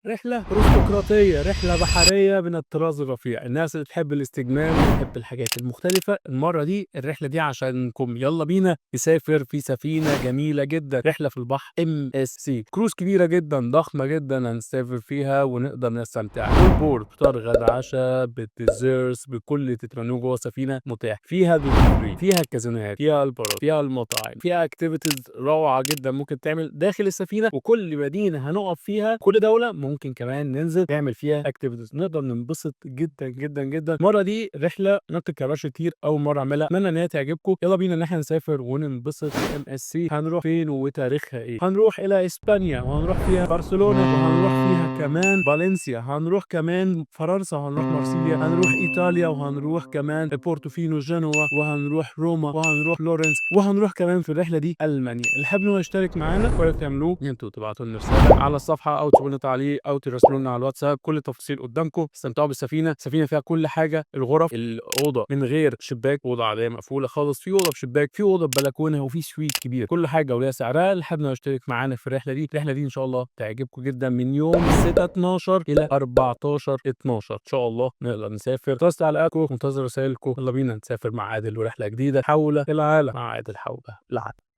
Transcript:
رحلة أرستقراطية، رحلة بحرية من الطراز الرفيع. الناس اللي تحب الاستجمام وتحب الحاجات المختلفة، المرة دي الرحلة دي عشانكم. يلا بينا نسافر في سفينة جميلة جدا، رحلة في البحر MSC cruise كبيرة جدا ضخمة جدا، هنسافر فيها ونقدر نستمتع. full board، فطار غدا عشاء بال desserts بكل اللي تتمنوه جوه السفينة متاح. فيها duty free، فيها الكازينوهات، فيها البارات، فيها المطاعم، فيها activities روعة جدا ممكن تعمل داخل السفينة. وكل مدينة هنقف فيها، كل دولة ممكن كمان ننزل نعمل فيها activities، نقدر ننبسط جدا جدا جدا. المرة دي رحلة ما بتتكررش كتير، أول مرة أعملها، أتمنى إن هي تعجبكم. يلا بينا إن احنا نسافر وننبسط في MSC. هنروح فين وتاريخها إيه؟ هنروح إلى إسبانيا، وهنروح فيها برشلونة، وهنروح فيها كمان فالنسيا، هنروح كمان فرنسا، وهنروح مارسيليا، هنروح إيطاليا، وهنروح كمان بورتوفينو جنوا، وهنروح روما، وهنروح فلورنس، وهنروح كمان في الرحلة دي ألمانيا. اللي حابب إن هو يشترك معانا كل اللي تعملوه إن انتوا تبعتوا لنا رسالة على الصفحة أو تسيبوا لنا تعليق أو تراسلونا على الواتساب. كل التفاصيل قدامكم. استمتعوا بالسفينة. السفينة فيها كل حاجة، الغرف، الأوضة من غير شباك، أوضة عادية مقفولة خالص، في أوضة بشباك، في أوضة ببلكونة، وفي suite كبير. كل حاجة وليها سعرها. اللي حابب إنه يشترك معانا في الرحلة دي، الرحلة دي إن شاء الله تعجبكم جدا، من يوم 6/12 إلى 14/12 إن شاء الله نقدر نسافر. منتظر تعليقاتكم، منتظر رسائلكم. يلا بينا نسافر مع عادل ورحلة جديدة حول العالم مع عادل حول العالم.